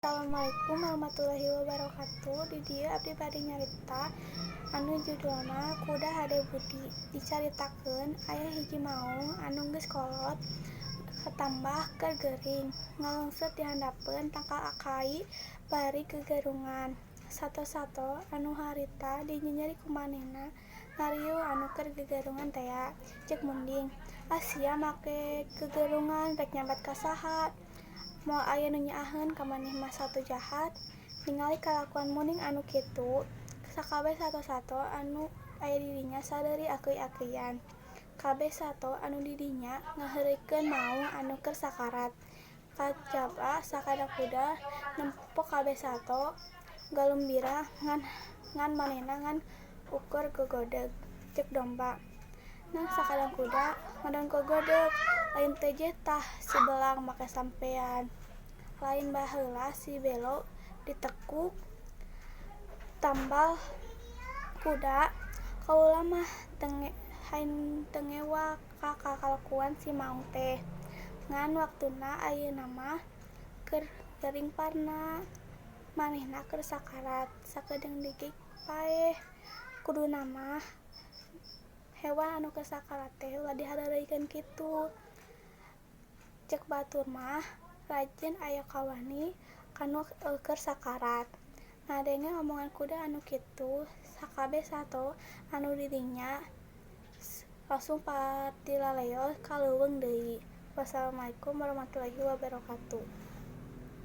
Assalamualaikum warahmatullahi wabarakatuh. Di dieu abdi bade nyarita anu judulna Kuda Hade Budi. Dicaritakeun aya hiji maung anu geus kolot katambah keur gering, ngaleungseut di handapeun tangkal kai bari gegerungan. Sato-sato anu harita dinyenyeri ku manehna ngariung anu keur gegerungan tea. Ceuk munding, "Ah, sia make gegerungan rek nyambat ka saha? Moal aya nu nyaaheun ka maneh mah, sato jahat." Ningali kalakuan munding anu kitu, sakabeh sato-sato anu aya di dinya sareuri akeuy-akeuyan. Kabeh sato anu di dinya ngaheureuykeun maung anu keur sakarat. Kajaba sakadang kuda nempo kabeh sato galumbira ngan manehna ngan ukur gogodeg. Ceuk domba, "Nang sakadang kuda ngadon gogodeg, lain teu tah si belang make sampean. Lain baheula si belo ditekuk tambal kuda. Kaula mah teu ngewa ka kalakuan si maung teh. Ngan waktuna ayeuna mah keur gering parna, manehna keur sakarat, sakedeung deui ge paeh. Kuduna mah hewan anu keur sakarat teh ulah dihareureuykeun kitu. Ceuk batur mah rajin aya kawani kanu keur sakarat." Ngadenge omongan kuda anu kitu, sakabeh sato anu di dinya langsung patilaleo ka leuweung deui. Wassalamualaikum warahmatullahi wabarakatuh.